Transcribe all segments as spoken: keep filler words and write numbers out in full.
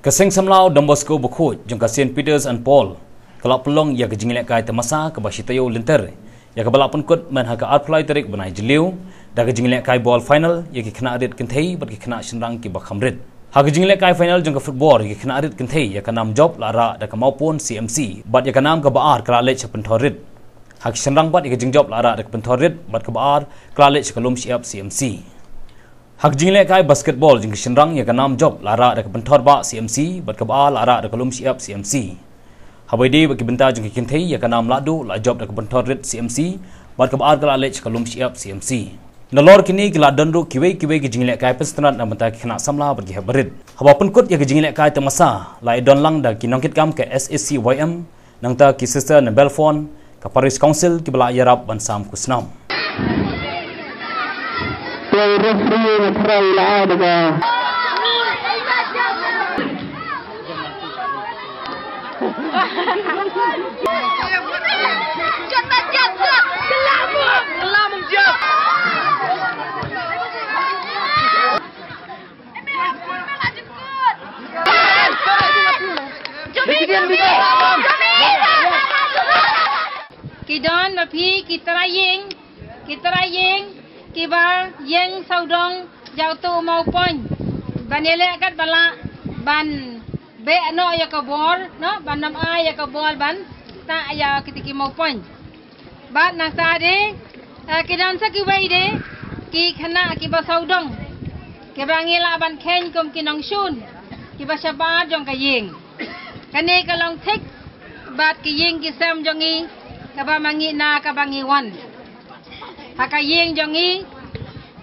Ka Seng Samla Don Bosco Bakhuid jong ka St Peter's and Paul ka la pynlong ïa ka jinglehkai tamasa kaba shi taïew lynter, ïa kaba la pynkut mynha ka arphew lai tarik bnai Jylliew da ka jinglehkai ball final ïa ki khynnah rit kynthei bad ki khynnah shynrang kiba kham rit. Ha ka jinglehkai final jong ka football ïa ki khynnah rit kynthei, ïa ka nam jop la rah da ka Mawpun C M C bad ïa ka nam kaba ar ka la leit sha Pynthorrit. Ha ki shynrang pat ïa ka jingjop la rah da ka Pynthorrit bad kaba ar ka la leit sha ka Lumshyiap C M C. Ha ka jinglehkai basketball jong ki shynrang, ïa ka nam jop la rah da ka Pynthorbah C M C bad kaba ar la rah da ka Lumshyiap C M C. Haba ïadei bad ki bynta jong ki kynthei, ïa ka nam lahduh la jop da ka Pynthorrit C M C bad kaba ar ka la leit sha ka Lumshyiap C M C. Nalor kine ki la don ruh kiwei kiwei ki jinglehkai pynsngewtynnad na bynta ki khynnah samla bad ki heh barit. Haba pynkut ïa ka jinglehkai tamasa la ïadon lang da ki nongkitkam ka S A C Y M, nangta ki Sister Nebelfon, ka Parish Council kiba la ïarap ban sam khusnam. Te referee na trai la ada ka. Ki don ma phi ki trai ïing, ki trai ïing kiba ïeng sawdong ïa uto u mawpun ban ïaleh kat ba lah ban beh noh ïa ka bor, noh, ban nym ai ïa ka bor ban tah ïa kito ki mawpun. Bad nangta de, eh, ki don sa kiwei de ki khynnah kiba sawdong kiba ngi lah ban kheiñ kum ki nongshun kiba shabar jong ka ïing. Kane ka long thik bad ki ïing ki sem jong ngi kaba ma ngi na kaba ngi wan. Ha ka ïing jong ngi,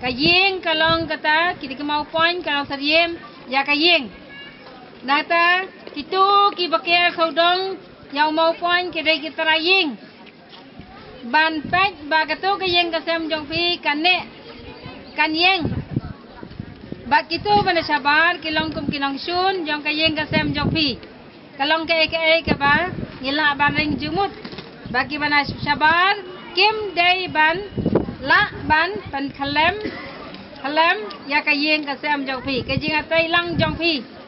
ka ïing ka long kata, kito ki mawpun ka long syriem ïa ka ïing. Nangta kito kiba ker sawdong ïa u mawpun ki dei ki trai ïing. Ban peit ba kato ka ïing ka sem jong phi kan neh, kan ïeng. Bad kito ba na shabar ki long kum ki nongshun jong ka ïing ka sem jong phi. Ka long kaei kaei kaba ngi lah ban ring jingmut. Ba kiba na shabar kim dei ban lah ban pynkhlem, khlem ïa ka ïing ka sem jong phi, ka jingïatreilang jong phi.